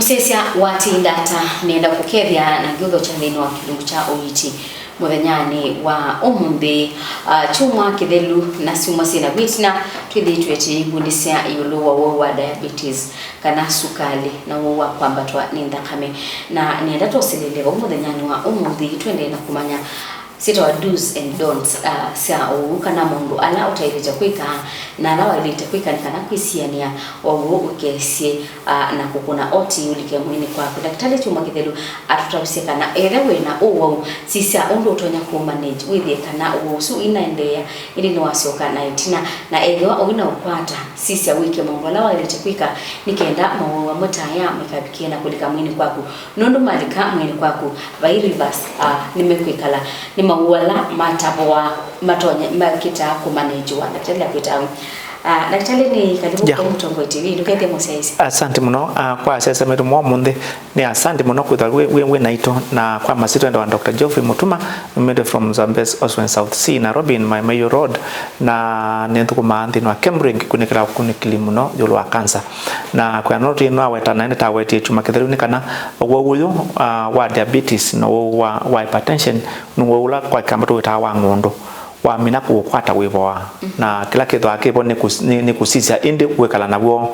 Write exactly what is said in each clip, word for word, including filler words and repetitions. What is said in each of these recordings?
Sisya watinda ata, nĩenda kũkethya na ngiũthokya nthĩnĩ wa kĩlungu kya ũiiti mũthenyanĩ wa ũmũnthĩ, ah, kyumwa kĩthelu na syumwa syĩ na vitina twĩthĩĩtwe tũyĩvundĩsya ĩũlũ wa ũwau wa diabetes, kana sukalĩ, na ũwau wa kwambatwa nĩ nthakame. Na nĩenda twoselele vau mũthenyanĩ wa ũmũnthĩ, twendee na kũmanya syĩtawa do's and don'ts, ah, sya ũwau, kana maũndũ ala ũtaĩlĩte kwĩka na ala waĩlĩte kwĩka nĩ kana kwĩsianĩa ũwau ũikesye, ah, na kũkũna oti ũlike mwĩĩnĩ kwaku. Ndakĩtalĩ kyumwa kĩthelu atũtavisye kana ethĩwa wĩ na ũwau, sisya ũndũ ũtonya kũmanage wĩthĩe kana ũwau ũsu ũinaendeea, ĩndĩ nĩwasyoka na ĩtina. Na ethĩwa ũinaũkwata, sisya wĩke maũndũ ala waĩlĩte kwĩka nĩ kenda mawau amwe ta aya maikavikie na kũlika mwĩĩnĩ kwaku. Nũndũ malika mwĩĩnĩ kwaku, vai rivers, ah, nĩmekwĩkala. Nĩ mawau ala matavoa matonye makĩtaa kũmanenjiwa, ndakĩtalĩ akwĩtaa. Ah, ndakĩtalĩ, nĩ karibu. Yeah. Kwa Mũtongoi T V, ndũkethye mũsyaĩĩsya. Asante mũno, ah, kwa asyaĩĩsya maitũ ma ũmũnthĩ. Nĩ asante mũno kwĩthwa wĩ, wĩ, wĩ naitũ, na kwa masyĩtwa nĩtawa Doctor Geoffrey Mutuma, numĩte from Zambezi Oswen South C, Nairobi in Mai Mahiu Road, na nĩnthũkũmaa nthĩnĩ wa Kemri ngĩkunĩkĩla ũkunĩkĩli mũno ĩũlũ wa cancer. Na kwĩana ũndũ twĩ naweta na nĩtawetie kyumwa kĩthelu nĩ kana ũwau ũyũ, ah, wa diabetes na ũwau wa, wa hypertension nĩ ũwau ũla kwa Kĩkamba tũwĩtaa wa ng'ũndũ. Wamina kũũkwata wĩvoa. Mhm. Na kĩla kĩthwaa kĩvo nĩ kũs-, nĩ, nĩ kũsisya ĩndĩ wĩkala naw'o.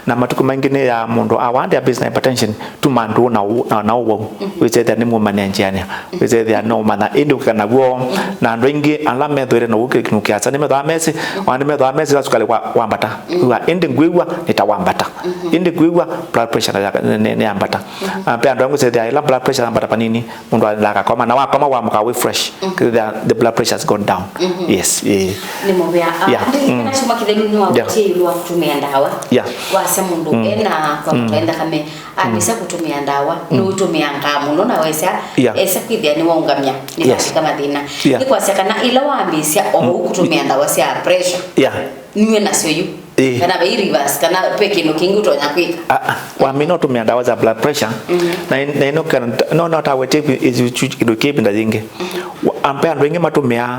Na matukũ maingĩ nĩ ya mũndũ awa diabetes na hypertension, tuma ndũũ na ũ-, na, na ũwau. Mhm. Wĩsethĩa nĩ mũmanya njianĩa. Mhm. Wĩsethĩa no ũmanya ĩndĩ ũkĩka naw'o. Mhm. Na andũ aingĩ ala methwĩre na ũkĩkĩnũkĩasa nĩmethwaa mesĩ, ona nĩmethwaa mesĩ ĩla sukalĩ wa, wambata. Mhm. Wĩw'a, ĩndĩ ngwĩw'a nĩ ta wambata. Mhm. Ĩndĩ ngwĩw'a blood pressure nĩ, nĩ, nĩ yambata. Mhm. Ah, ve andũ angĩ ũsethĩa ĩla blood pressure yambata vanini, mũndũ aendaa akakoma, na wakoma wamũka wĩ fresh. Mhm. Kĩthĩa the blood pressure has gone down. Mhm. Yes, eh. Nĩ mũvea. Ah, yeah. Ndirikana, mm, kyumwa kĩthelu nĩwakwatie ĩũlũ wa kũtũmĩa ndawa. Yeah. Wasya mũndũ, mm, ena kwa, mm, kũtwaĩ nthakame, ambĩĩsya kũtũmĩa ndawa, mm, nũtũmĩangaa mũno na wesya, yeah, esa kwĩthĩa nĩwaũngamya, yes, nĩwavika mathĩna. Yeah. Nĩ kwasya kana ĩla wambĩĩsya o, mm, ũu kũtũmĩa ndawa sya pressure, yeah, nue nasyo yu. Ĩĩ. Kana vai reverse, kana ve kĩndũ kĩngĩ ũtonya kwĩka. Ah, ah. Wamina ũtũmĩa ndawa sya blood pressure, mhm, na, na ĩno kana, no, no tawetie kĩndũ kĩ ĩvinda yĩngĩ. Mhm. Wa-, ambe andũ aingĩ matũmĩaa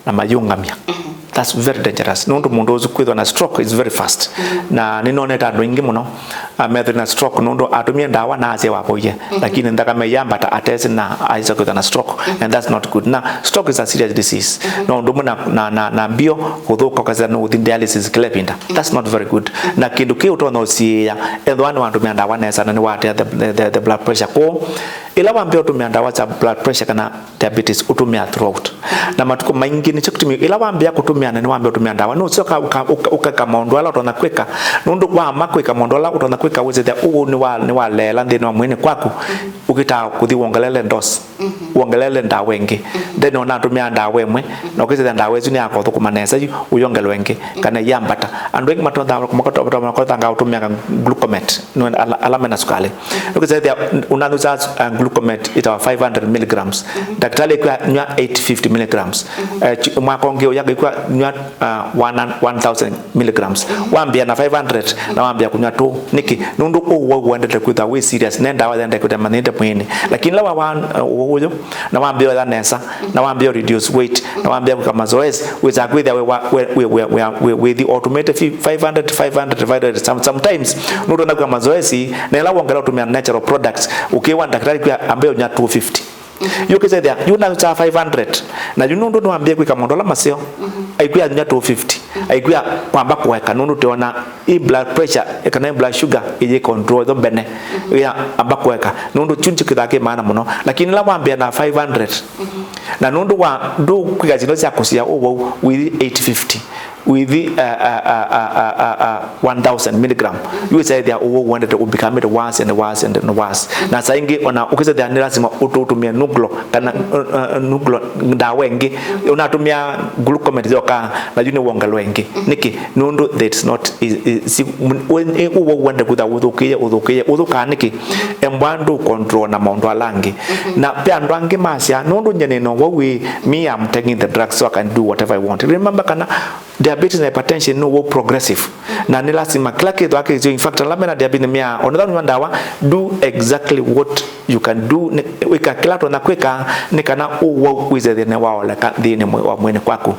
na mayũngamya. Mhm. That's very dangerous. Nũndũ mũndũ ũsu kwĩthwa na stroke is very fast. Mhm. Na nĩnonete andũ aingĩ mũno, ah, methĩwa na stroke nũndũ atũmie ndawa na asya wavoie. Mhm. Lakini nthakame yambata atesi na aisa kwĩthwa na stroke. Mhm. And that's not good. Na stroke is a serious disease. Mhm. No ũndũ ũmwe na, na, na, na mbio kũthũka, ũkasya no ũthi dialysis kĩla ĩvinda. Mhm. That's not very good. Mhm. Na kĩndũ kĩu ũtonya ũsiĩĩa, ethĩwa nĩwatũmĩa ndawa nesa na nĩwatea the, the, the, the blood pressure. Kwoou, ĩla wambĩa ũtũmĩa ndawa sya blood pressure kana diabetes, ũtũmĩaa throughout. Na matukũ maingĩ nĩkyo kĩtumi, ĩla wambĩa kũtũmĩa na nĩwambĩa ũtũmĩa ndawa, nũsyoka ũka, ũka, ũkeka maũndũ ala ũtonya kwĩka. Nũndũ wama kwĩka maũndũ ala ũtonya kwĩka, wĩsĩthĩa ũũ nĩwa-, nĩwaleela nthĩnĩ wa mwĩĩnĩ kwaku, ũkĩtaa kũthi wongelele dose. Mhm. Wongelele ndawa ĩngĩ. Mhm. Then ona atũmĩaa ndawa ĩmwe, na ũkĩsĩthĩa ndawa ĩsu nĩyakothũkũma nesa yu, ũyongelwa ĩngĩ, mhm, kana iyambata. Andũ aingĩ matonya-, makoto-, makotangaa ũtũmĩa glucomate, nĩ ala, ala mena sukalĩ. Mhm. Ũkĩsĩthĩa ũnanyw'a, uh, glucomate ĩtawa five hundred milligrams. Mhm. Ndakĩtalĩ akwĩa nyw'a eight fifty milligrams. Mhm. Eh, chi-, mwaka ũngĩ ũya ngakwĩa nyw'a, uh, one, one thousand milligrams. Mhm. Wambĩa na five hundred na wambĩa kũnyw'a two. Nĩkĩ? Nũndũ ũwau ũendete kwĩthwa wĩ serious, ne ndawa yendete kwĩthwa manyĩte mwĩĩnĩ. Lakini la wa, wa, ũwau ũyũ, na wambĩa ũya nesa, na wambĩa reduce weight, na wambĩa kwĩka mazoezi, wĩsaa kwĩthĩa wĩ wa, wĩ, wĩ, wĩ, wĩ, wĩ, wĩthi o ũtũmĩte fi-, five hundred, five hundred, five hundred. Some, sometimes, nũtonya kwĩka mazoezi, na ĩla wongela ũtũmĩa natural products, ũkĩwa ndakĩtalĩ kwĩa ambĩa ũnyw'a two fifty. Mhm. Yu ũkĩsethĩa, yu nanywa five hundred. Na yu nũndũ nĩwambĩĩe kwĩka maũndũ ala maseo, mhm, aikwĩa nyw'a two fifty. Mhm. Aikwĩa kwamba kũeka, nũndũ tũona ĩ blood pressure, kana ĩ blood sugar, ĩyĩ control yo mbene. Mhm. Ya amba kũeka. Nũndũ kyu nĩkyo kĩthaa kĩ maana mũno. Lakini ĩla wambĩa na five hundred, mhm, na nũndũ wa ndũkwĩka syĩndũ sya kũsĩa ũwau, wĩthi eight fifty. Wĩthi, uh, uh, uh, uh, uh, uh, one thousand milligram. Yu wĩsaĩthĩa ũwau ũendete ũ become it worse and worse and worse. Na saa ingĩ ona ũkĩsethĩa nĩ lasima ũtũ-, ũtũmĩe Nuglo, kana, uh, uh, Nuglo ndawa ĩngĩ. Ũnatũmĩa glucomate yoka, na yu nĩ wongelwa ĩngĩ. Nĩkĩ? Nũndũ that's not, i-, i-, si, m-, ũ-, ĩ-, ũwau ũendete kwĩthĩa ũthũkĩĩe, ũthũkĩĩe, ũthũkaa nĩkĩ? Embwa ndũ control na maũndũ ala angĩ. Na ve andũ angĩ masya, nũndũ nyie nĩ na ũwau ĩ, me, I'm taking the drugs so I can do whatever I want. Remember kana Diabetes na hypertension nĩ ũwau progressive. Na nĩ lasima kĩla kĩthwa kĩsyo, in fact, ala mena diabetes nĩmea, onetha nĩwa ndawa, do exactly what you can do, nĩ, wĩka kĩla tonya kwĩka, nĩ kana ũwau wĩsethĩe nĩwaoleka nthĩnĩ mwe-, wa mwĩnĩ kwaku.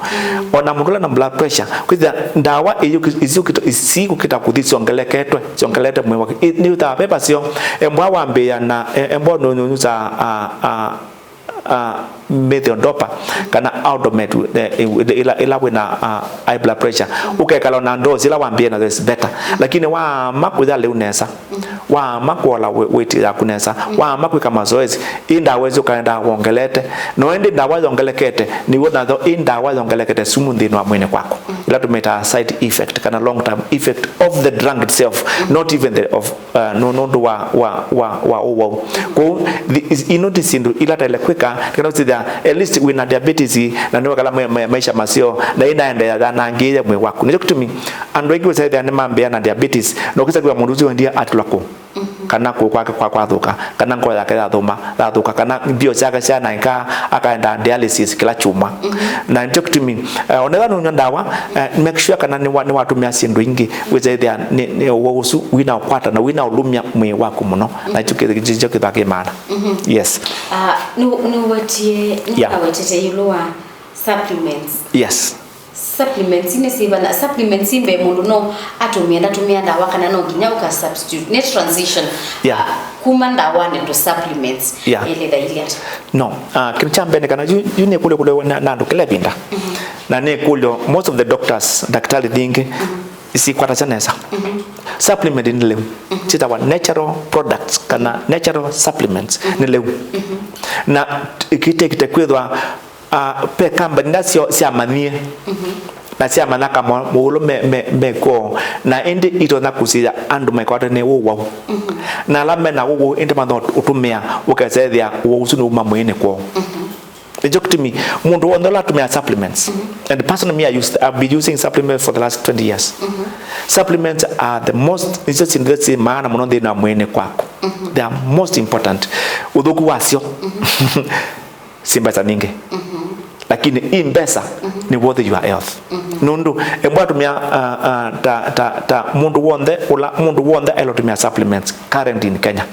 Ona mũndũ ũla na blood pressure, kwĩthĩa ndawa iyu ki-, isu kito-, isi kũkita kũthi syongeleketwe, syongelete mwĩĩ wake. I-, nĩ ũthaa ve vaseo, embwa wambĩĩa na, e-, embwa nũnyũnyũsaa, a, a, a, methodopa, kana Aldomet, eh, ila, ila wĩna, ah, high blood pressure. Ũkekala na dose ila wambĩĩa nayo is better. Lakini waama kũya lĩu nesa, waama kũola we-, weight yaku nesa, waama kwĩka mazoezi, ii ndawa isu ũkaendaa wongelete. No ĩndĩ ndawa yongelekete, nĩw'o nayo ii ndawa yongelekete sumu nthĩnĩ wa mwĩnĩ kwaku. Ila tũmĩtaa side effect, kana long term effect of the drug itself, not even the, of uh, nũ-, nũndũ wa, wa, wa, wa ũwau. Kwoou, the-, is-, ino ti syĩndũ ila taĩle kwĩka, nĩ kana ũsĩthĩa, at least wĩna diabetes, na nĩwekala ma-, ma-, maisha maseo, na ĩnaendeea yanangĩĩe mwĩĩ waku. Nĩkyo kĩtumi andũ aingĩ ũsethĩa nĩmambĩĩa na diabetes, na ũkĩsa kwĩwa mũndũ ũsu endie atũla kũ, kana kũũ kwake kwa kwathũka, kana ngoo yake yathũma, yathũka, kana mbio syake syanaĩkaa, akaenda dialysis kĩla kyumwa. Na nĩkyo kĩtumi, eh, onetha nũnywa ndawa, eh, make sure kana nĩwa-, nĩwatũmĩa syĩndũ ingĩ, wĩsethĩa nĩ, nĩ ũwau ũsu wĩna ũkwata na wĩna ũlũmya mwĩĩ waku mũno, na kyo kĩ-, kĩ-, kyo kĩthwa kĩ maana. Yes. Ah, nĩ, nĩwetie, Yeah. nĩwawetete ĩũlũ wa supplements. Yes. Supplements nĩ syĩva? Na supplements mbee mũndũ no atũmĩe, ndatũmĩa ndawa, kana no nginya ũka substitute? Nĩ transition. Yeah. Ah, kuma ndawanĩ to supplements. Yeah. Ĩlĩtha ilya. No. Ah, kĩndũ kya mbee nĩ kana yu, yu nĩ kũlyo kũlyo na, na andũ kĩla ĩvinda. Na nĩ kũlyo, most of the doctors, ndakĩtalĩ nyingĩ, isikwatasya nesa. Supplement nĩ lĩu. Syĩtawa natural products kana natural supplements nĩ lĩu. Na kĩtekĩte kwĩthwa, ah, ve company ila syo-, syamanyie na syamanya kama mũũlũ me, me, me kwoo, na ĩndĩ itonya kũsiĩĩa andũ maikwatanĩe ũwau. Na ala mena ũwau ĩndĩ matho ũtũmĩa ũkesethĩa ũwau ũsu nĩuma mwĩĩnĩ kwoo. Nĩkyo kĩtumi mũndũ w'onthe ũla atũmĩaa supplements. And personally, me, I use, I've been using supplements for the last twenty years. Supplements are the most, nĩsyo syĩndũ syĩ maana mũno nthĩnĩ wa mwĩĩnĩ kwaku. They are most important. Ũthũku wasyo, si mbesa nyingĩ. Lakini ii mbesa nĩ worth your health. Nũndũ, embwa atumĩa, ah, ah, ta, ta, ta mũndũ w'onthe, ũla, mũndũ w'onthe aĩle ũtũmĩa supplements current in Kenya.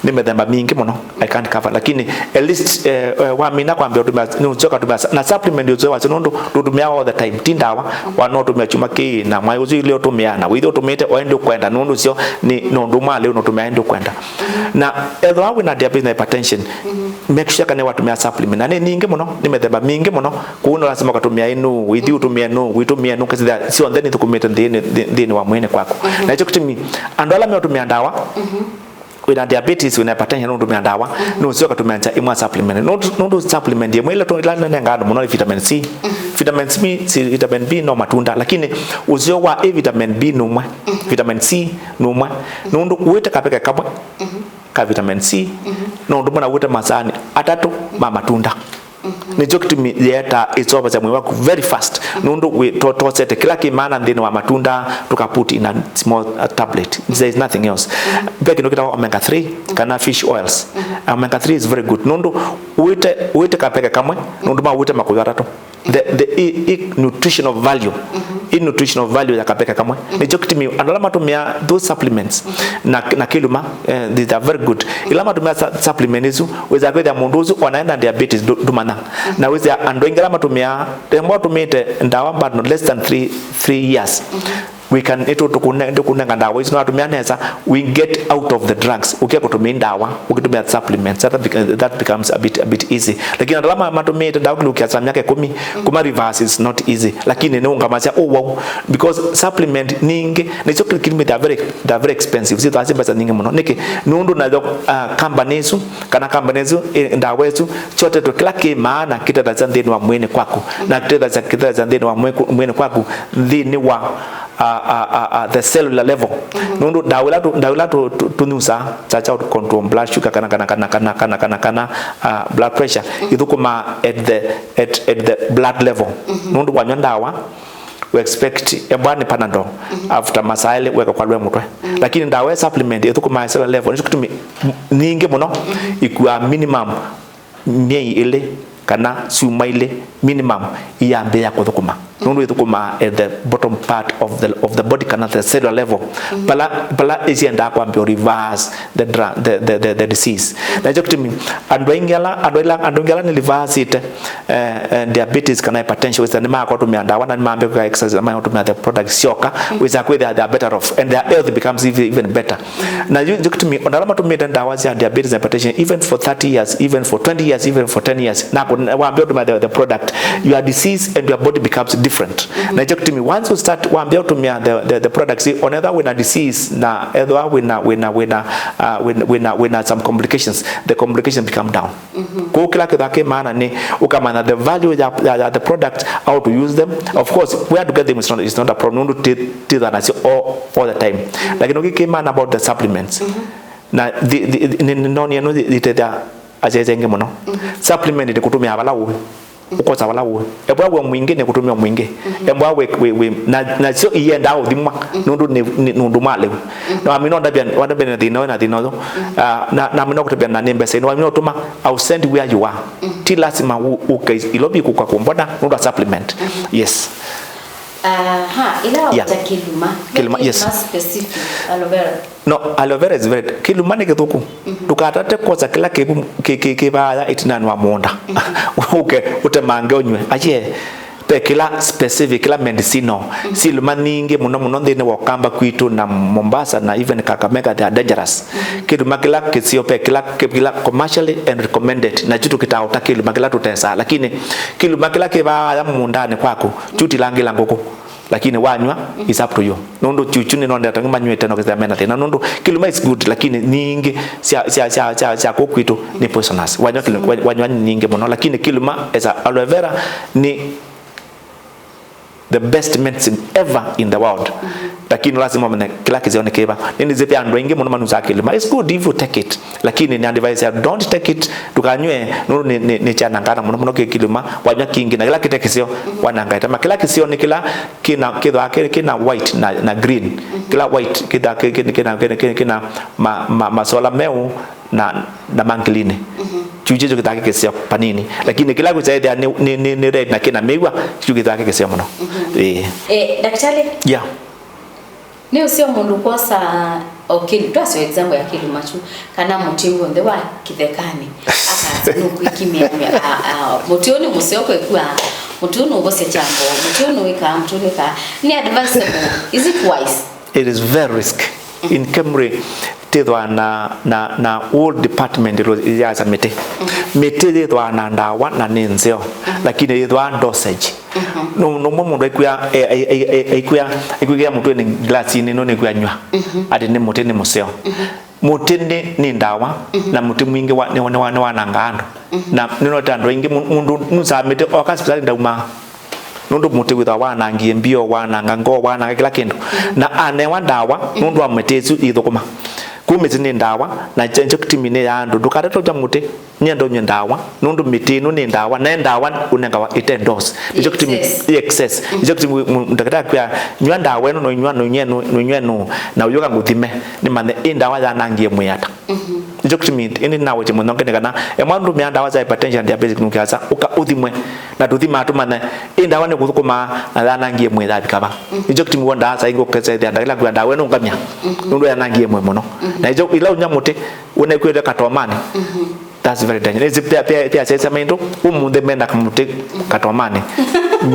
Nĩ mĩthemba mingĩ mũno, I can't cover, lakini at least, eh, eh, wamina kwambia ũtũmĩa, nĩ ũsyoka ũtũmĩa sa-, na supplement ũsyo wasyo nũndũ ndũtũmĩawa all the time, ti ndawa, wa no ũtũmĩa kyumwa kĩĩ, na mwai ũsu ilĩ ũtũmĩa, na wĩthĩ ũtũmĩte, o ĩndĩ ũkwenda, nũndũ ũsyo nĩ, nĩ ũndũ ũmwe lĩu nũtũmĩa ĩndĩ ũkwenda. Na ethĩwa wĩna diabetes na hypertension, make sure kana watũmĩa supplement, na nĩ nyingĩ mũno, nĩ mĩthemba mingĩ mũno, kũu no lasima ũkatũmĩa ĩno, wĩthĩ ũtũmĩe ĩno, wĩtũmĩe ĩno, ũkasĩthĩa syonthe nĩthũkũmĩte nthĩnĩ, nthĩ-, nthĩnĩ wa mwĩĩnĩ kwaku. Na ĩkyo kĩtumi andũ ala meũtũmĩa ndawa, wĩna diabetes, wĩna hypertension, nũtũmĩa ndawa, nũsyoka tũmĩanĩsya ĩmwe supplement. Nũndũ, nũndũ supplement ĩmwe ĩla tũ-, ĩla nenengaa andũ mũno nĩ vitamin C. Vitamin C, si-, vitamin B no matunda, lakini ũseo wa ĩ vitamin B nũmwe, vitamin C nũmwe. Nũndũ ũĩte kaveke kamwe ka vitamin C, no ũndũ ũmwe na ũĩte masaani atatũ ma matunda. Nĩkyo kĩtumi yeetaa ĩseũvasya mwĩĩ waku very fast, nũndũ wĩ to-, tosete kĩla kĩ maana nthĩnĩ wa matunda, tũka put in a small, uh, tablet. There is nothing else. Ve kĩndũ kĩtawa omega three kana fish oils. Omega three is very good, nũndũ ũĩte, ũĩte kapeke kamwe, nũndũ ma ũĩte makũyũ atatũ. The, the, i, i nutritional value, i nutritional value ya kapeke kamwe. Nĩkyo kĩtumi andũ ala matũmĩa those supplements na, na kĩluma, eh, these are very good. Ila matũmĩa sa-, supplement isu, wĩsa kwĩthĩa mũndũ ũsu ona ena diabetes ndũ-, ndũmanya. Na wĩsa andũ aingĩ ala matũmĩaa, tembo atũmĩte ndawa but not less than three, three years. We can, ĩtũ tũkũne-, tũkũnenga ndawa isu, no atũmĩa nesa, we get out of the drugs. Ũkia kũtũmĩa ndawa, ũkĩtũmĩa supplements, that, bec-, that becomes a bit, a bit easy. Lakini andũ ala ma-, matũmĩĩte ndawa kĩlũkia sa myaka ĩkũmi, kuma reverse is not easy. Lakini nĩ ũngamasya ũwau, because supplement nyingĩ, nĩsyo kĩlĩmĩ, they are very, they are very expensive. Syĩthwa syĩ mbesa nyingĩ mũno. Nĩkĩ? Nũndũ nayo, ah, company isu, kana company isu, eh, ndawa isu, kyotetwe kĩla kĩ maana kĩtethasya nthĩnĩ wa mwĩĩnĩ kwaku. Na kĩtethasya, kĩtethasya nthĩnĩ wa mwĩĩ-, mwĩĩnĩ kwaku, nthĩnĩ wa, ah, ah, ah, ah, the cellular level. Nũndũ ndawa ila tũ-, ndawa ila tũ-, tũ-, tũnyusaa, cha, cha control blood sugar kana, kana, ah, blood pressure, ithũkũmaa at the, at, at the blood level. Nũndũ wanywa ndawa, we expect, embwa nĩ Panadol, after masaa elĩ weka kwalwe mũtwe. Lakini ndawa ya supplement ithũkũmaa cellular level, nĩkyo kĩtumi nyingĩ mũno ikuaa minimum myei ĩlĩ, kana syumwa ilĩ minimum iyambĩĩa kũthũkũma. Nũndũ ithũkũmaa at the bottom part of the, of the body, kana the cellular level. Pala, pala isiendaa kwambia reverse the, dra- the, the, the, the disease. Na nĩkyo kĩtumi andũ aingĩ ala, andũ ala, andũ aingĩ ala nĩ reversite, eh, eh, diabetes kana hypertension, wĩsa nĩmakũtũmĩa ndawa na nĩmambĩĩa kwĩka exercise na makũtũmĩa the products syoka, wĩsa kwĩthĩa they are better off and their health becomes even, even better. Na yu, nĩkyo kĩtumi ona ala matũmĩte ndawa sya diabetes and hypertension even for thirty years, even for twenty years, even for ten years, na kũ- wambĩĩa kũtũmĩa the, the product, your disease and your body becomes different. Na nĩkyo kĩtumi once you start wambĩĩa kũtũmĩa the, the, the products, ona ethĩwa wĩna disease na ethĩwa wĩna, wĩna, wĩna, uh, wĩna, wĩna, wĩna some complications, the complications become down. Kwoou kĩla kĩthaa kĩ maana nĩ ũkamanya the value ya, ya, ya the product, how to use them. Of course, where to get them is not, is not a problem. Nũndũ ti, ti thĩna nasyo all, all the time. Lakini ũngĩ kĩ maana about the supplements. Na thi, thi, thi, nĩ, nĩ, noni ĩno yĩtethya asyaĩĩsya aingĩ mũno. Supplement nĩ kũtũmĩa vala ũĩ. Ũkosa vala ũĩ. Embwa wĩ mwingĩ nĩ kũtũmĩa mwingĩ. Embwa wĩ, wĩ, wĩ, na, nasyo iendaa ũthimwa nũndũ nĩ, nĩ, nũndũ mwa lĩu. Na wamina ũndavya, wandavya na thĩna ũyũ na thĩna ũyũ. Ah, na, na mina kũtavya na nĩ mbesa ino. Wamina ũtũma, I'll send where you are. Ti lasima u-, ũke Nairobi kũka kũmbona nũndũ wa supplement. Yes. Aha, ila Yeah. wata kĩluma. Kĩluma, yes. Kĩluma specific, aloe vera. No, aloe vera is very, kĩluma nĩ kĩthũku. Ndũkatate kwosa kĩla kĩvu kĩ, kĩ, kĩvaaya ĩtinanĩ wa mũũnda. Ũke ũtemange ũnywe. Aye, ve kĩla specific, kĩla medicinal. Syĩluma nyingĩ mũno mũno nthĩnĩ wa Ũkamba kwitũ na Mombasa na even Kakamega, they are dangerous. Kĩluma kĩla kĩseo, ve kĩla, kĩla commercially and recommended. Na kyu tũkĩtaũta kĩluma kĩla tũtesaa. Lakini kĩluma kĩla kĩvaaya mũũndanĩ kwaku, kyu tilangĩla ngũkũ. Lakini wanywa, it's up to you. Nũndũ chuchu nĩ nondete angĩ manywĩte no kĩsĩa mena thĩna. Nũndũ kĩluma is good, lakini nyingĩ sya, sya, sya, sya, sya kũu kwitũ nĩ poisonous. Wanywa kĩluma, wa- wanywa nyingĩ mũno, lakini kĩluma as a aloe vera nĩ the best medicine ever in the world. Lakini lazima ũmenye kĩla kĩseo nĩ kĩva. Nĩnĩsĩ ve andũ aingĩ mũno manusaa kĩluma. It's good if you take it. Lakini nĩ advice ya don't take it, ndũkanywe, nũndũ nĩ, nĩ, nĩ kyanangana mũno mũno kĩ kĩluma, wanywa kingĩ, na kĩla kĩte kĩseo, wananga ĩtama. Kĩla kĩseo nĩ kĩla kĩna, kĩthwa kĩ, kĩna white na, na green. Kĩla white kĩthwa kĩ, kĩ, kĩna, kĩna, kĩna, kĩna ma, ma, masola meũ na, na mangilinĩ. Kyu kĩkyo kĩthwa kĩ kĩseo panini. Lakini kĩla kwĩsa ĩthĩa nĩ, nĩ, nĩ, nĩ red na kĩna mĩw'a, kyu kĩthwa kĩ kĩseo mũno. Ĩĩ. Eh, daktari? Yeah. Nĩ ũseo mũndũ kwosa o kĩlu, twasyo example ya kĩluma kyu, kana mũtĩ w'onthe wa kĩthekanĩ, akasa nũkwĩkimĩa, a, a, mũtĩ ũyũ nĩ mũseo kwĩkua, mũtĩ ũyũ nũvosya kyambo, mũtĩ ũyũ nũwĩkaa, mũtĩ ũyũ nũwĩkaa. Nĩ advisable? Is it wise? It is very risk. In KEMRI, tĩthwa na, na, na whole department ĩlo yĩasa mĩtĩ. Mĩtĩ yĩthwa na ndawa na nĩ nzeo, lakini yĩthwa dosage. No, no, mũndũ aikwĩa, e, e, e, e, aikwĩa, aikwĩa mũtwĩnĩ glasinĩ, no nĩkwĩa nywa. Ati nĩ mũtĩ nĩ mũseo. Mũtĩ nĩ, nĩ ndawa, na mũtĩ mwingĩ wa, nĩ, nĩ, nĩwanangaa andũ. Na nĩnonete andũ aingĩ, mũ-, mũndũ nusaa mĩtĩ, oka sipitalĩ ndaumaa. Nũndũ mũtĩ wĩthwa wanangie mbio, wananga ngoo, wananga kĩla kĩndũ. Na anewa ndawa, nũndũ wa mĩtĩ ĩsu ĩthũkũma. Kwoou mĩtĩ nĩ ndawa, na kya-, nĩkyo kĩtumi nĩ ya andũ. Ndũkatate ũtya mũtĩ. Nĩenda ũnywe ndawa, nũndũ mĩtĩ ĩno nĩ ndawa, na ndawa ũnengawa ĩte dose. Nĩkyo kĩtumi, excess. Excess. Nĩkyo kĩtumi mũ-, ndakĩtaa kwĩa, nywa ndawa ĩno, noinywa, noinywa ĩno, noinywa ĩno, na ũyũka ngũthime, nĩmanye ĩ ndawa yanangie mwĩĩ ata. Nĩkyo kĩtumi ĩndĩ nawete mũno nĩ kana, emwa ndũmĩa ndawa sya hypertension na diabetes nũkĩasa, ũka ũthimwe, na tũthimaa tũmanye ĩ ndawa nĩ kũthũkũmaa na yanangie mwĩĩ yavika va. Nĩkyo kĩtumi wondaa saa ingĩ ũkesethĩa ndakĩla kwĩa ndawa ĩno ngamya, nũndũ yanangie mwĩĩ mũno. Na ĩkyo ĩla ũnywa mũtĩ, ũnekwĩte katomanĩ. That's very dangerous. Nĩsĩ pia, pia, pia sese maitũ, ũmũnthĩ mena kamũtĩ katomanĩ.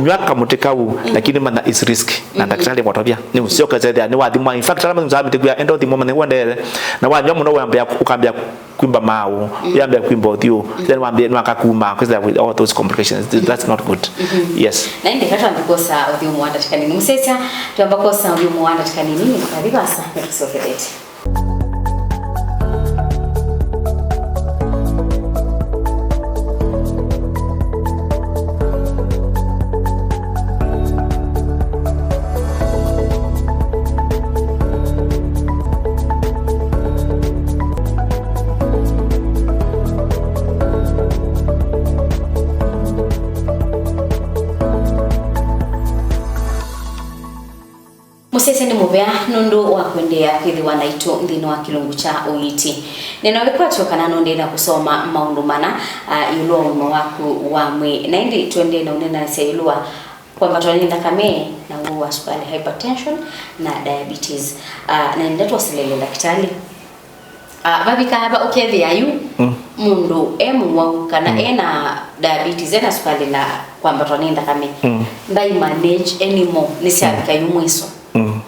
Nywa kamũtĩ kau, lakini manya is risk. Na ndakĩtalĩ ngũtavya, nĩ ũsyoka sethĩa, nĩ wathimwa. In fact, ala manyusaa mĩtĩ kwĩa, enda ũthimwa manya wendete. Na wanywa mũno, wambĩa, ũkambĩa kwimba maaũ, wambĩa kwimba ũthyũ, then wambĩa nĩwaka kuma, kwĩsa with all those complications. That's not good. Yes. Na ĩndĩ katwambe kwosa ũthyũ mwa ndatika nini. Mũsyaĩĩsya, twamba kwosa ũthyũ mwa ndatika nini, nĩ kathi vasa, nĩtũsyokelete. Sese nĩ mũvea nũndũ wa kũendeea kwĩthĩwa naitũ nthĩnĩ wa kĩlungu kya ũiiti. Nĩna wĩkwatyo kana nũendee na kũsoma maũndũ mana, ah, ĩũlũ wa ũima waku wa mwĩĩ. Na ĩndĩ tũendee na ũneenanĩsya ĩũlũ wa kwambatwa nĩ nthakame na ũwau wa sukali, hypertension, na diabetes. Ah, na nĩenda twoselele ndakĩtalĩ. Ah, vavikaa va ũkethĩa yu, mm, mũndũ e mũwau kana, mm, ena diabetes, ena sukali na kwambatwa nĩ nthakame, mm, ndai manage anymore, nĩsyavika, mm, yu mwiso. Mm.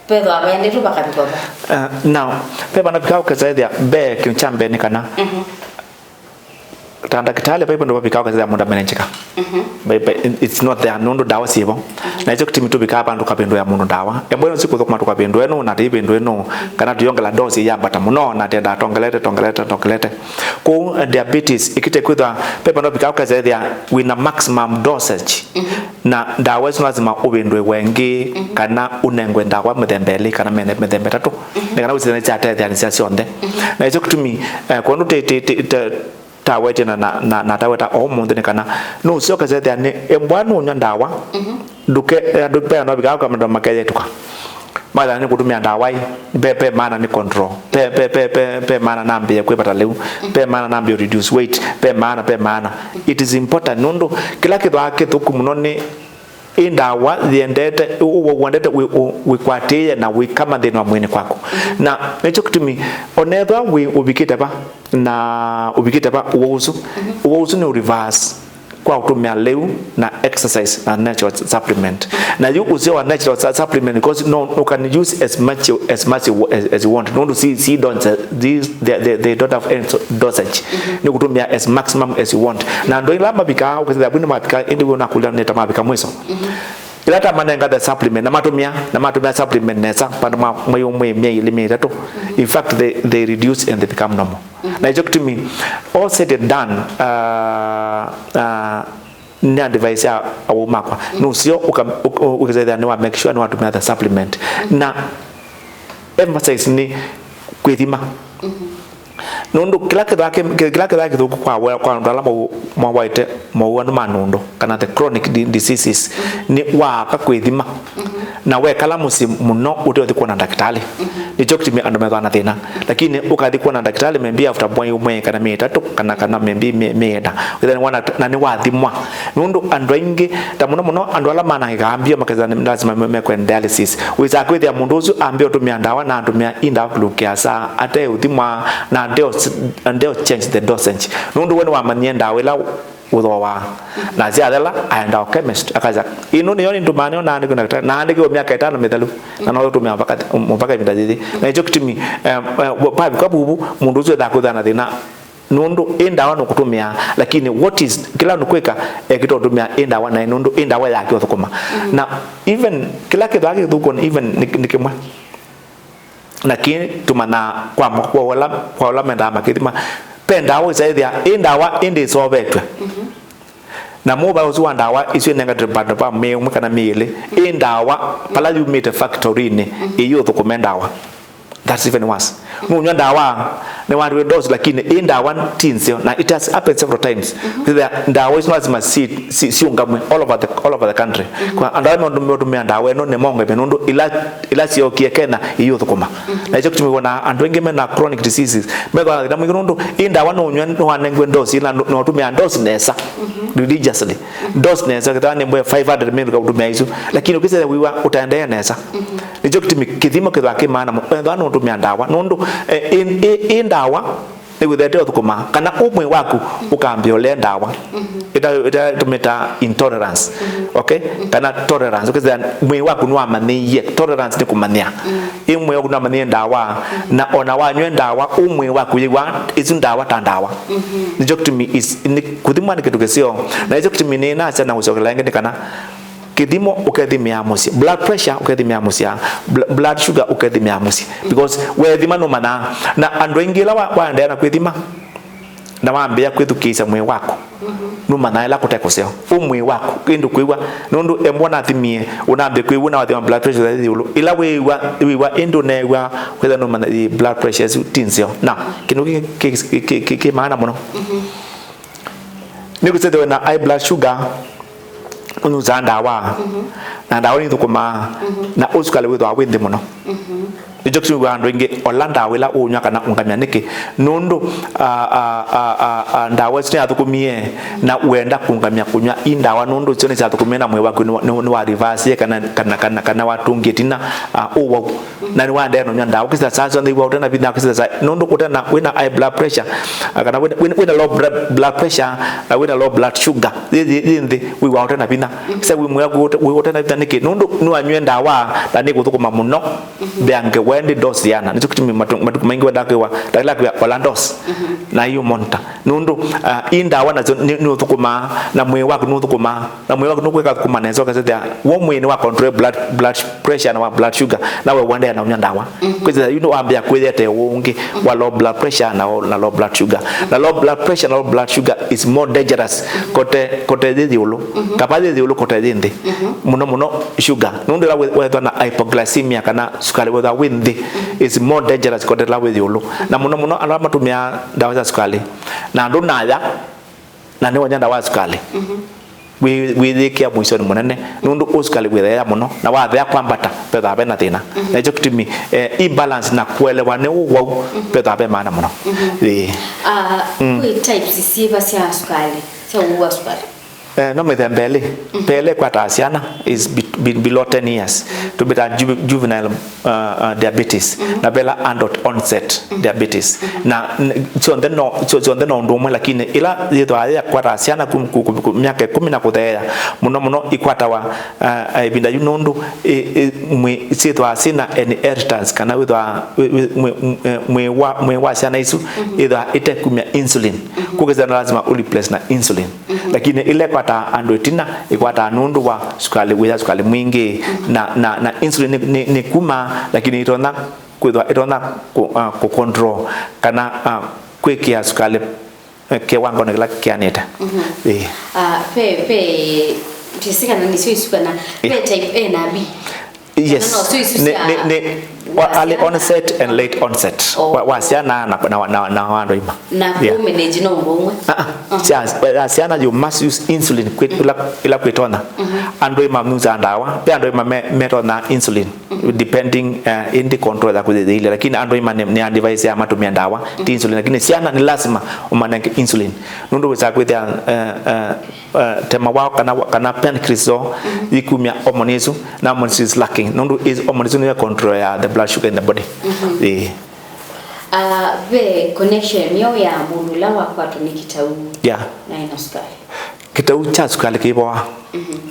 Vethwa vaendetwe vakavika va? Uh, now, ve vana vika ũkethĩa ve kĩndũ kya mbee nĩ kana, mhm, ta ndakĩtalĩ, vai vandũ vavikaa ũkethĩa mũndũ amenengyeka. Mhm. But, but it's not there, nũndũ ndawa syĩvo. Mhm. Na ĩkyo kĩtumi tũvikaa vandũ kavĩndũĩa mũndũ ndawa. Embwe nũsi kũthũkũma tũkavĩndũe nũ, na tĩivĩndũe nũ, kana tũyongela dosi yambata mũno, na tenda tongelete, tongelete, tongelete. Kwoou, eh, diabetes, ĩkĩte kwĩthwa, ve vandũ vavikaa ũkethĩa wĩna maximum dosage. Mhm. Na ndawa isu lazima ũvĩndũĩwe ĩngĩ, mhm, kana ũnengwe ndawa mĩthemba ĩlĩ kana mene-, mĩthemba ĩtatũ, mhm, nĩ kana wĩsĩthane syatetheanĩsya syonthe. Mhm. Na ĩkyo kĩtumi, eh, kwondũ tĩ, tĩ, tĩ, tĩ, tawetye na, na, na, na taweta o ũmũnthĩ nĩ kana nũsyoka sethĩa nĩ embwa nũnywa ndawa, mhm, ndũke, eh, andũ ve andũ avikaa kamendo makeyetũka. Matha nĩ kũtũmĩa ndawa ĩ, pe, pe maana nĩ control. Pe, pe, pe, pe, pe maana nambĩĩe kwĩvata lĩu. Mhm. Pe maana nambĩĩe reduce weight. Pe maana, pe maana. It is important nũndũ kĩla kĩthwaa kĩthũku mũno nĩ ĩ ndawa yendete, ũ-, ũ-, wendete wĩ-, ũ-, wĩkwatĩĩe na wĩkama nthĩnĩ wa mwĩĩnĩ kwaku. Mhm. Na nĩkyo kĩtumi, onethwa wĩ ũvikĩte va, na ũvikĩte va ũwau ũsu, mhm, ũwau ũsu nĩ ũreverse kwa ũtũmĩa lĩu na exercise na natural supplement. Na yu ũseo wa natural su-, supplement, because no, you can use as much, as much as, as you want. Nũndũ si, si don't, these, they, they, they don't have any so-, dosage. Mhm. Nĩ kũtũmĩa as maximum as you want. Na andũ ila mavikaa, ũkethĩa vu nĩ mavika, ĩndĩ wĩ ũnakũlya nĩ ta mavika mwiso. Mhm. Ĩla ta manenga the supplement, na matũmĩa, na matũmĩa supplement nesa, vandũ ma mwei ũmwe, myei ĩlĩ, myei ĩtatũ. Mhm. In fact, they, they reduce and they become normal. Mhm. Na ĩkyo kĩtumi, all said and done, uh, uh, nĩ advice ya awau makwa. Mhm. Nũseo ũka-, ũka-, ũkĩsethĩa nĩ wa make sure nĩ watũmĩa the supplement. Mhm. Na emphasize nĩ kwĩthima. Mhm. Nũndũ kĩla kĩthaa kĩ-, kĩ-, kĩla kĩthaa kĩthũku kwa we-, kwa andũ ala mau-, mawaĩte mowau ma nũndũ, kana the chronic di-, diseases, mhm, nĩ waaka kwĩthima. Mhm. Na wekala mũsyĩ mũno ũteũthi kwona ndakĩtalĩ. Mhm. Nĩkyo kĩtumi andũ methĩawa na thĩna. Lakini ũkathi kwona ndakĩtalĩ maybe after mwei ũmwe, kana myei ĩtatũ, kana, kana maybe myei, myei ĩna. Wĩthĩa nĩwona, na nĩwathimwa. Nũndũ andũ aingĩ, ta mũno mũno andũ ala manangĩkaa mbio, makethĩwa nĩ lazima me-, mekwe dialysis. Wĩsaa kwĩthĩa mũndũ ũsu ambĩa ũtũmĩa ndawa, na atũmĩa i ndawa kĩlungu kĩasa, ateũthimwa, na ndeo, ndeo change the dosage. Nũndũ we nĩwamanyie ndawa ĩla ũthooaa. Na syathela, aenda o chemist, akasya, "Ĩno nĩyo nĩndũmaa nĩyo naandĩkĩwe nĩ ndakĩtalĩ. Naandĩkĩwe myaka ĩtano mĩthelu, na no ũtũmĩa mpaka, mpaka ĩvinda yĩĩ." Na nĩkyo kĩtumi, em, em, pavika vuvu, mũndũ ũsu ethaa kwĩthĩwa na thĩna, nũndũ ĩ ndawa nũkũtũmĩa, lakini what is, kĩla nũkwĩka, ekĩte ũtũmĩa ĩ ndawa naĩ, nũndũ ĩ ndawa yake ũthũkũma. Mm. Na even kĩla kĩthaa kĩthũku, even nĩ, nĩ kĩmwe. Na kĩĩ tũmanyaa kwa, kwa ũla, kwa ũla mendaa makĩthima. Ve ndawa ũisaĩthĩa, ĩ ndawa ĩndĩ ĩsovetw'e. Mhm. Na mũva ũsu wa ndawa isu ĩnengetwe vandũ va myei ũmwe kana myei ĩlĩ, ĩ ndawa vala yumĩte factory-inĩ, mhm, ĩyĩ ũthũkũme ndawa. That's even worse. Nũnywa ndawa, nĩwatiwe dose, lakini ĩ ndawa ti nzeo, na it has happened several times. Mhm. Kwĩthĩa ndawa isu lazima si, si, siũngamwe all over the, all over the country. Mhm. Kwa andũ ala meũtũmĩa ndawa ĩno nĩmaũngame nũndũ ila, ila syookie Kenya iyũthũkũma. Mhm. Na ĩkyo kĩtumi wona andũ aingĩ mena chronic diseases, methĩwa na thĩna mwingĩ nũndũ ĩ ndawa nũnywa nĩwanengiwe dose, ĩla nũtũmĩa dose nesa, mhm, religiously. Mhm. Dose nesa, kĩthaa nĩ mbwe five hundred mil ũkatũmĩa isu. Lakini ũkĩsya wĩw'a ũtaendee nesa. Mhm. Nĩkyo kĩtumi kĩthimo kĩthwa kĩ maana mũno. Ethwa nũtũmĩa ndawa. Nũndũ, eh, ĩ, ĩ, ĩ ndawa nĩwĩthĩĩte ũthũkũma. Kana ũ mwĩĩ waku ũkambĩa ũlee ndawa. Mhm. Ĩta, ĩta tũmĩtaa intolerance. Mhm. Okay? Mhm. Kana tolerance. Ũkĩsya mwĩĩ waku nĩwamanyĩie. Tolerance nĩ kũmanyĩa. Mhm. Ĩ mwĩĩ waku nĩwamanyĩie ndawa. Mhm. Na ona wanywa ndawa, ũ mwĩĩ waku yĩw'a ĩsu ndawa ta ndawa. Mhm. Nĩkyo kĩtumi is-, nĩ, kũthimwa nĩ kĩndũ kĩseo. Na ĩkyo kĩtumi nĩnasya na kũsyokela ĩngĩ nĩ kana kĩthimo ũkethimĩa mũsyĩ. Blood pressure ũkethimĩa mũsyĩ. Bl-, blood sugar ũkethimĩa mũsyĩ. Because weethima nũmanyaa. Na andũ aingĩ ĩla wa-, waendeea na kwĩthima, na wambĩĩa kwĩthukĩĩsya mwĩĩ waku, mhm, nũmanyaa ĩla kũte kũseo. Ũ mwĩĩ waku, ĩndĩ kwĩw'a, nũndũ embwa nathimie, ũnambĩĩa kwĩw'a na wathima blood pressure yĩ ĩũlũ. Ĩla wĩw'a, wĩw'a, ĩndĩ ũneew'a, kwĩthĩa nũmanya, ĩ, blood pressure ĩsu ti nzeo. Na, kĩndũ kĩ, kĩ, kĩ, kĩ, kĩ, kĩ maana mũno. Mhm. Nĩkũsethĩwe na high blood sugar, Nũnyw'aa ndawa, na ndawa nĩthũkũmaa, na ũsukalĩ wĩthĩawa wĩ nthĩ mũno. Nĩkyo kĩtumi andũ aingĩ, ola ndawa ĩla ũũnyw'a kana ũngamya. Nĩkĩ? Nũndũ, a, a, a, a, a, ndawa ĩsu nĩyathũkũmie, na wenda kũngamya kũnyw'a i ndawa, nũndũ syo nĩsyathũkũmie na mwĩĩ waku nĩ, nĩ, nĩwa reverse kana, kana, kana, kana watũngie tina, a, ũwau. Na nĩwaendeea na ũnyw'a ndawa, ũkĩsĩla saa syonthe wĩw'a ũte na vinya, ũkĩsĩla saa, nũndũ ũte na, wĩna high blood pressure, a, kana wĩna, wĩna, wĩna low blood, blood pressure, a, wĩna low blood sugar, yĩ, yĩ, yĩ nthĩ, wĩw'a ũte na vinya. Sasa wĩ mwĩaku ũte, wĩ ũte na vinya nĩkĩ? Nũndũ nĩwanyw'e ndawa na nĩkũthũkũma mũno. Mbeange wendi dose yĩana. Nĩkyo kĩtumi matu-, matukũ maingĩ wendaa kwĩwa, ndakĩla kwĩa ola dose. Na yu monitor. Nũndũ, ah, i ndawa nasyo nĩ, nĩũthũkũmaa, na mwĩĩ waku nũthũkũmaa, na mwĩĩ waku nũkwĩka thũkũma nesa, ũkasethĩa wo mwĩĩ nĩwa control blood, blood pressure na wa blood sugar, na we ũendeea na ũnyw'a ndawa. Kwĩsĩla yu nĩwambĩa kwĩyete ũũ ũngĩ wa low blood pressure na, na low blood sugar. Na low blood pressure na low blood sugar is more dangerous kote, kote yĩ ĩũlũ. Kava yĩ ĩũlũ kote yĩ nthĩ. Mũno mũno sugar. Nũndũ ĩla we-, wethwa na hypoglycemia kana sukalĩ wethwa wĩ nthĩ, is more dangerous kote ĩla wĩ ĩũlũ. Na mũno mũno ala matũmĩaa ndawa sya sukalĩ. Na andũ naya, na nĩwany'a ndawa ya sukalĩ. Wĩ-, wĩyĩkĩa mũisyonĩ mũnene, nũndũ ũsukalĩ wĩtheea mũno, na wathea kwambata, vethĩawa ve na thĩna. Na nĩkyo kĩtumi, eh, imbalance na kũelewa nĩ ũwau, vethĩawa ve maana mũno. Ĩĩ. Ah, kwĩ types syĩva sya sukalĩ, sya ũwau wa sukalĩ? Eh, no mĩthemba ĩlĩ. Ve ĩla ĩkwataa syana is be-, be-, below ten years. Tũmĩtaa ju-, juvenile uh, uh, diabetes, na ve ĩla adult onset diabetes. Na n-, syonthe no, syo-, syonthe no ũndũ ũmwe, lakini ĩla yĩthwaa yĩakwata syana ku-, ku-, ku-, ku-, myaka ĩkũmi na kũtheea, mũno mũno ikwatawa, uh, uh, ĩvinda yu nũndũ ĩ-, ĩ-, mwĩ-, syĩthwaa syĩna inheritance, kana wĩthwaa wĩ-, wĩ-, mwĩ-, m-, eh, mwĩĩ wa, mwĩĩ wa syana isu ĩthwaa ĩtekumya insulin. Kũkĩsana lazima ũ replace na insulin. Lakini ĩla ĩkwataa andũ ĩtina, ĩkwataa nũndũ wa sukalĩ, wĩya sukalĩ mwingĩ, na, na, na insulin nĩ, nĩ, nĩ kuma, lakini ĩtonya kwĩthwa, ĩtonya kũ, ah, kũ control kana, ah, kwĩkĩa sukalĩ, eh, kĩwangonĩ kĩla kĩanĩte. Ĩĩ. Ah, ve, ve, ndĩsĩ kana nĩsyo isu kana ve type A na B. Yes. Kana no syo isu nĩ, sya nĩ, nĩ, wa, wa early syana onset and late onset. Oh. Wa, wa syana na, na, na, na andũ aima. Na kũ manage no ũndũ ũmwe? Ah, ah. Sya, ya syana, you must use insulin kwĩ, ila, ila kwĩtonya. Andũ aima mausaa ndawa, ve andũ aima me, metonya insulin, depending, uh, in the control ya kũthĩthĩile. Lakini andũ aima nĩ, nĩ a device ya matumia ndawa, ti insulin. Lakini syana nĩ lazima ũmanenge insulin. Nũndũ wĩsaa kwĩthĩa, uh, uh, uh, tema wao kana, kana pancreas yoo yikumya hormone isu, na hormone is lacking. Nũndũ is, hormone isu nĩyo control ya the blood sugar in the body. Ĩĩ. Ah, ve connection yo ya mũndũ ũla wakwatwa nĩ kĩtau, yeah, na ena sukali? Kĩtau kya sukali kĩivoa.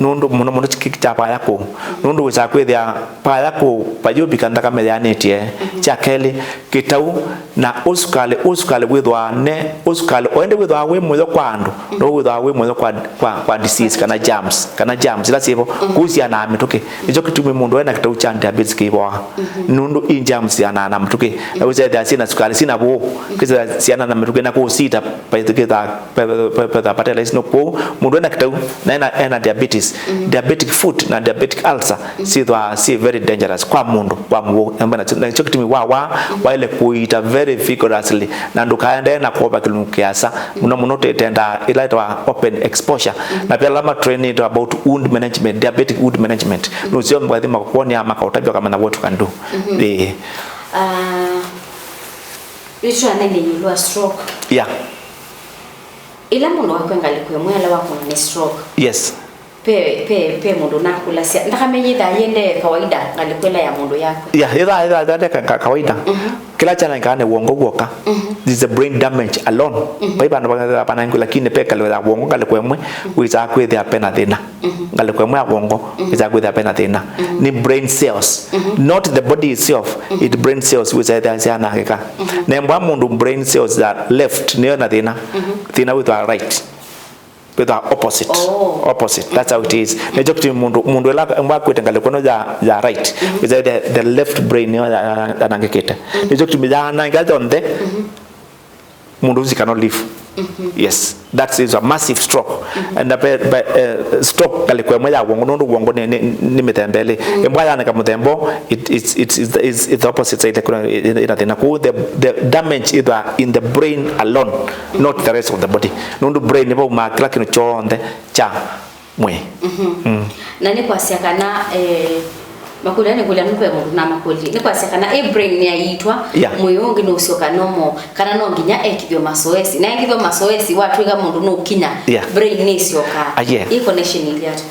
Nũndũ mũno mũno kĩ-, kya vaya kũu. Nũndũ wĩsaa kwĩthĩa vaya kũu vayũvika nthakame yaanĩtye. Kya kelĩ, kĩtau na ũsukalĩ, ũsukalĩ wĩthwaa ne, ũsukalĩ o ĩndĩ wĩthwaa wĩ mũyo kwa andũ, no wĩthwaa wĩ mũyo kwa, kwa, kwa disease kana germs, kana germs ila syĩvo, kũu syanaa mĩtũkĩ. Nĩkyo kĩtumi mũndũ ena kĩtau kya diabetes kĩivoa. Nũndũ i germs syanaa na mĩtũkĩ. Na wĩsethĩa syĩna sukalĩ, syĩna vũũ, kĩsethĩa syanaa na mĩtũkĩ na kũsita, paitũ kĩthaa, pa, pa, pa, pa, patela isu no kũu. Mũndũ ena kĩtau, na ena, ena diabetes, diabetic foot na diabetic ulcer, syĩthwaa syĩ very dangerous kwa mũndũ wa mũwau. Na nĩkyo kĩtumi wa, wa, waĩle kũita very vigorously, na ndũkaendee na kwova kĩlungu kĩasa. Mũno mũno tũtendaa ĩla ĩtawa open exposure. Na ve ala matrainĩtwe about wound management, diabetic wound management. Nũseo mwathi makakuonia, makaũtavya, ũkamanya what you can do. Ĩĩ. Ah, nĩtwanene ĩũlũ wa stroke. Yeah. Ĩla mũndũ wakw'a ngalĩko ĩmwe ala wakũna nĩ stroke. Yes. Pe, pe, pe mũndũ nakũlasya. Nthakame yĩthaa yĩendee kawaida ngalĩko ĩla ya mũndũ yakw'a? Yeah, yĩthaa, yĩthaa, yĩthaa ka, ka, kawaida. Kĩla kyanangikaa nĩ wongo w'oka. It's the brain damage alone. Vai vandũ va, vanangiwa, lakini pe ngalĩko ya wongo, ngalĩko ĩmwe, wĩsaa kwĩthĩa pena thĩna. Ngalĩko ĩmwe ya wongo, wĩsaa kwĩthĩa pena thĩna. Nĩ brain cells. Not the body itself, it brain cells wĩsaa kwĩthĩa syanangĩka. Nembwa mũndũ brain cells ya left nĩyo na thĩna. Thĩna wĩthwaa right. Wĩthwaa opposite. Oh. Opposite. That's how it is. Nĩkyo kĩtumi mũndũ, mũndũ ĩla mwakwĩte ngalĩko ĩno ya, ya right, wĩthĩa the, the left brain nĩyo ya, ya, yanangĩkĩte. Nĩkyo kĩtumi yanangĩka yonthe, mũndũ ũsu cannot live. Yes. That is a massive stroke. And a, by, uh, stroke ngalĩko ĩmwe ya wongo, nũndũ wongo nĩ, nĩ, nĩ mĩthemba ĩlĩ. Ĩmwe yaneka mũthemba, it, it's, it's, it's, it's, it's the opposite side, kuna ĩna thĩna. Kũu the, the damage either in the brain alone, not the rest of the body. Nũndũ brain nĩvo umaa kĩla kĩndũ kyonthe kya mwĩĩ. Mhm. Mm. Na nĩ kwasya kana, eh, makũlyo nĩ kũlya nũve mũndũ na makũlyo. Nĩ kwasya kana ĩ brain nĩyaitwa, yeah, mwĩĩ ũngĩ nũsyoka normal, kana no nginya ekithwe masoesi. Na ekithwa masoesi, watw'ĩka mũndũ nũkinya, yeah, brain nĩsyoka. Ah, yeah. Ĩ connection ĩlĩ ata?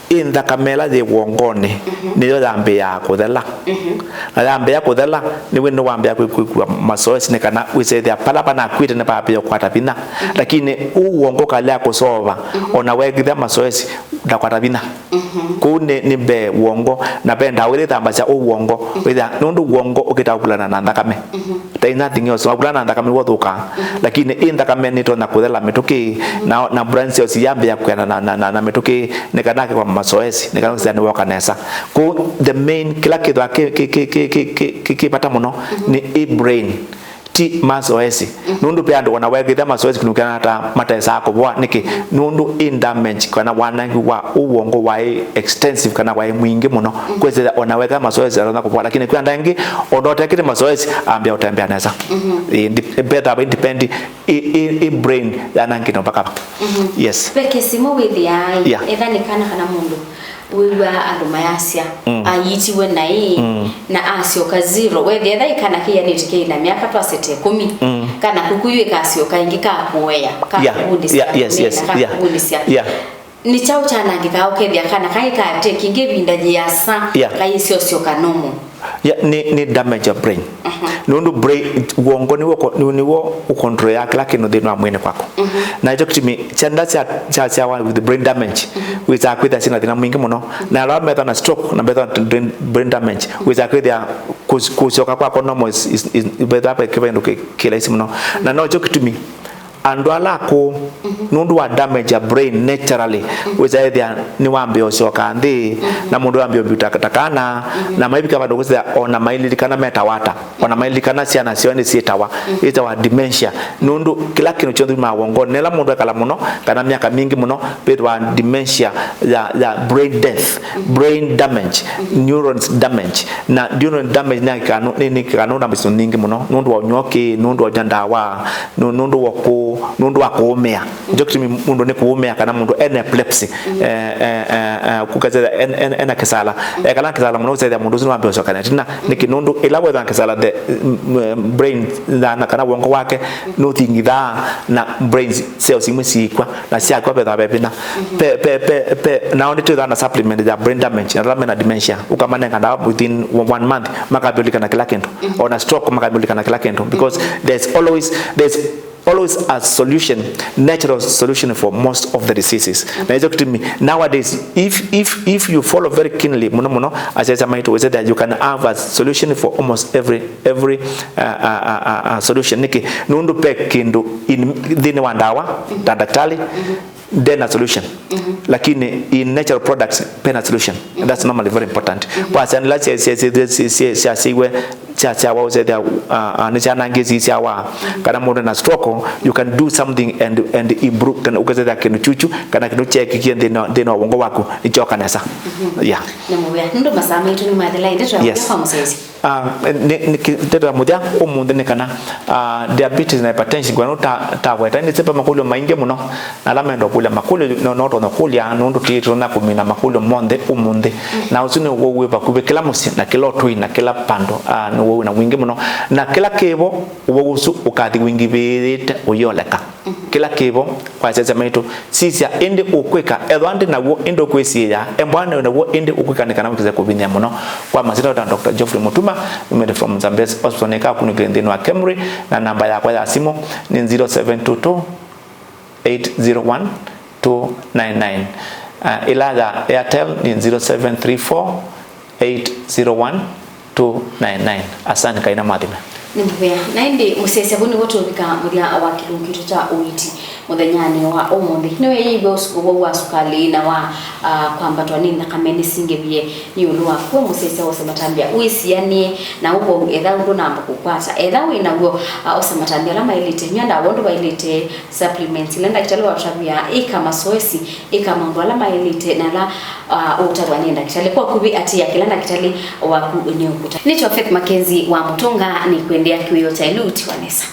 Ĩ nthakame ĩla yĩ wongonĩ, mhm, nĩyo yambĩĩaa kũthela. Mhm. Na yambĩĩa kũthela, nĩw'o nĩwambĩĩa kwĩ-, kwĩkw'a masoesi nĩ kana wĩsethĩa pala panakw'ĩte nĩpambĩĩa kũkwata vinya. Mhm. Lakini ũu wongo ũkalea kũsova, mhm, ona wekĩthya masoesi, ndakwata vinya. Mhm. Kũu nĩ, nĩ mbee wongo, na ve ndawa ila ithambasya ũu wongo, mhm, wĩthĩa nũndũ wongo ũkĩtaa kũvulana na nthakame. Mhm. There is nothing else. Wavulana na nthakame wothukaa. Mhm. Lakini ĩ nthakame nĩtonya kũthela mĩtũkĩ, mhm, na, na blood cells yambĩĩa kwĩana na, na, na, na mĩtũkĩ, nĩ kana akĩkwa masoesi, nĩ kana ũsĩani woka nesa. Kũu the main, kĩla kĩthwa kĩ, kĩ, kĩ vata mũno, mhm, nĩ ĩ brain, ti masoesi. Mhm. Nũndũ ve andũ ona wekĩthya masoesi kũnũkĩana ata matesaa kũvoa. Nĩkĩ? Nũndũ ĩ damage kana wanangi wa ũwongo waĩ extensive kana waĩ mwingĩ mũno. Mhm. Kwĩsĩla ona weka masoesi atonya kũvoa, lakini kwĩ andũ angĩ, ona ũtekĩte masoesi, ambĩa ũtembea nesa. Mhm. Ĩ, ndi-, mbetha va independent, ĩ, ĩ, ĩ brain yanangĩte mpaka va. Mhm. Yes. Ve kesi ĩmwe wĩthĩaa, yeah, etha nĩ kana kana mũndũ wĩw'aa andũ mayasya, mm, ayitiwe naĩ, mm, na asyoka zero. Wethĩa etha ĩ kana kĩyanĩte kĩina myaka twasete ĩkũmi, mm, kana kũkũ yu ĩkasyoka ĩngĩ kakũea, yeah, kakũvundĩsya, yeah, yes, yes, na, yeah, kakũvundĩsya. Yeah. Nĩ kyaũ kyanangĩkaa ũkethĩa kana kaĩ kateki ĩngĩ ĩvinda yĩasa, yeah, kayĩsyosyoka normal? Yeah, nĩ, nĩ damage ya brain. Mhm. Nũndũ brain, wongo nĩw'o ko-, nĩ-, nĩw'o ũcontrolaa kĩla kĩndũ nthĩnĩ wa mwĩĩnĩ kwaku. Mhm. Na ĩkyo kĩtumi syana sya, sya, syasyawa with brain damage, mhm, wĩsaa kwĩthĩa syĩna thĩna mwingĩ mũno. Mhm. Na ala methwa na stroke, na methwa na brain, brain damage, wĩsaa kwĩthĩa kũs-, kũsyoka kwako normal is, is, is, mbetha ve kĩvĩndũ kĩ, kĩ laisi mũno. Mhm. Na no kyo kĩtumi andũ ala akũũ, mhm, nũndũ wa damage ya brain naturally, mhm, wĩsaĩthĩa nĩwambĩĩa ũsyoka nthĩ, mhm, na mũndũ wambĩĩa ũmbiuta ta kana, mhm, na maivika vandũ kwĩsĩthĩa ona maililikana metawa ata, ona maililikana syana syoo nĩsyĩtawa, mhm, ĩtawa dementia. Nũndũ kĩla kĩndũ kyonthe yumaa wongonĩ, na ĩla mũndũ ekala mũno, kana myaka mingĩ mũno, vĩtawa dementia ya, ya brain death, mhm, brain damage, mhm, neurons damage. Na neuron damage nĩ kĩkano, nĩ, nĩ kĩkano na mbĩsũ nyingĩ mũno, nũndũ wa ũnywoki, nũndũ wa ũnywa ndawa, nũ-, nũndũ wa kũ-, nũndũ wa kũũmĩa. Nĩkyo kĩtumi mũndũ nĩ kũũmĩa kana mũndũ ena epilepsy, eh, eh, eh, eh, kũkasya en-, en-, ena kĩsala. Eh, kana kĩsala mũno ũsethĩa mũndũ ũsu nĩwambĩĩa ũsyoka na ĩtina. Nĩkĩ? Nũndũ ĩla wethwa na kĩsala, the, mm, mm, brain, na, na kana wongo wake nũthingithaa na brain cells imwe siikw'a, na syakw'a vethwa ve vinya. Pe, pe, pe, pe, nao nĩtwĩthaa na supplement ya brain damage, na ala mena dementia, ũkamanenga ndawa within one month, makambĩũlikana kĩla kĩndũ. Ona stroke makambĩũlikana kĩla kĩndũ, because there's always, there's always a solution, natural solution for most of the diseases. Na ĩkyo kĩtumi, nowadays, if, if, if you follow very keenly, mũno mũno, asyaĩĩsya maitũ, we say that you can have a solution for almost every, every, uh, uh, uh, uh, uh, solution. Nĩkĩ? Nũndũ ve kĩndũ in, nthĩnĩ wa ndawa, ta ndakĩtalĩ, ndena solution. Lakini in natural products, pena solution. And that's normally very important. Kwa syana ila sya, sya, sya, sya, sya, syasyiwe, syasyawa ũsethĩa, uh, uh, nĩsyanangĩe sisyawa, kana mũndũ na stroke, you can do something and, and improve, kana ũkasethĩa kĩndũ kyuchu, kana kĩndũ kyeekikie nthĩnĩ wa, nthĩnĩ wa wongo waku, nĩkyoka nesa. Yeah. Nĩ mũvea. Nũndũ masaa maitũ nĩmathela, ĩndĩ twavya kwa mũsyaĩĩsya. Ah, nĩ, nĩ kĩ-, ndeto ya mũthya ũmũnthĩ nĩ kana, ah, diabetes na hypertension, kwa nũndũ ta, ta weta, nĩ sepa makũlyo maingĩ mũno, na ala menda kũlya makũlyo, no, no tonya kũlya, nũndũ tũtonya kũmina makũlyo monthe ũmũnthĩ. Na ũsu nĩ ũwau wĩ vakuvĩ kĩla mũsyĩ, na kĩla ũtũi, na kĩla vandũ, ah, nĩ ũwau na wingĩ mũno. Na kĩla kĩvo, ũwau ũsu ũkathi wingĩvĩte ũyĩoleka. Kĩla kĩvo, kwa asyaĩĩsya maitũ, sisya ĩndĩ ũkwĩka, ethwa ndĩ naw'o ĩndĩ ũkwĩsiĩĩa, embwa nĩ naw'o ĩndĩ ũkwĩka nĩ kana wĩkĩse kũvinyĩa mũno. Kwa masyĩtwa ta Doctor Geoffrey Mutuma, numĩte from Zambezi Hospital, nĩkakunĩkĩle nthĩnĩ wa KEMRI, na namba yakwa ya simũ nĩ zero seven two two, eight zero one, two nine nine. Ah, ĩla ya Airtel nĩ zero seven three four, eight zero one, two nine nine. Asante, Ngai na mwathime. Nĩ mũvea. Na ĩndĩ mũsyaĩĩsya, vau nĩvo tũvika mũthya wa kĩlungu kitũ kya ũiiti mũthenyanĩ wa ũmũnthĩ. Nĩweeyĩw'a ũsu-, ũwau wa sukalĩ na wa, ah, kwambatwa nĩ nthakame nĩsingĩvie nĩ ũndũ waku we mũsyaĩĩsya wose matambya wĩsianĩe na ũwau, etha ũndũ namba kũkwata. Etha wĩ naw'o, ah, osa matambya ala maĩlĩte, nywa ndawa ũndũ vaĩlĩte, supplements ila ndakĩtalĩ watũtavya, ĩka masoesi, ĩka maũndũ ala maĩlĩte na ala, ah, ũũtavwa nĩ ndakĩtalĩ. Kwa ũkuvĩ, atĩĩa kĩla ndakĩtalĩ waku nĩũkũta. Nĩtwa Faith Mackenzie wa Mũtũnga, nĩkwendea kĩwĩoo kya ĩlu ũtiwa nesa.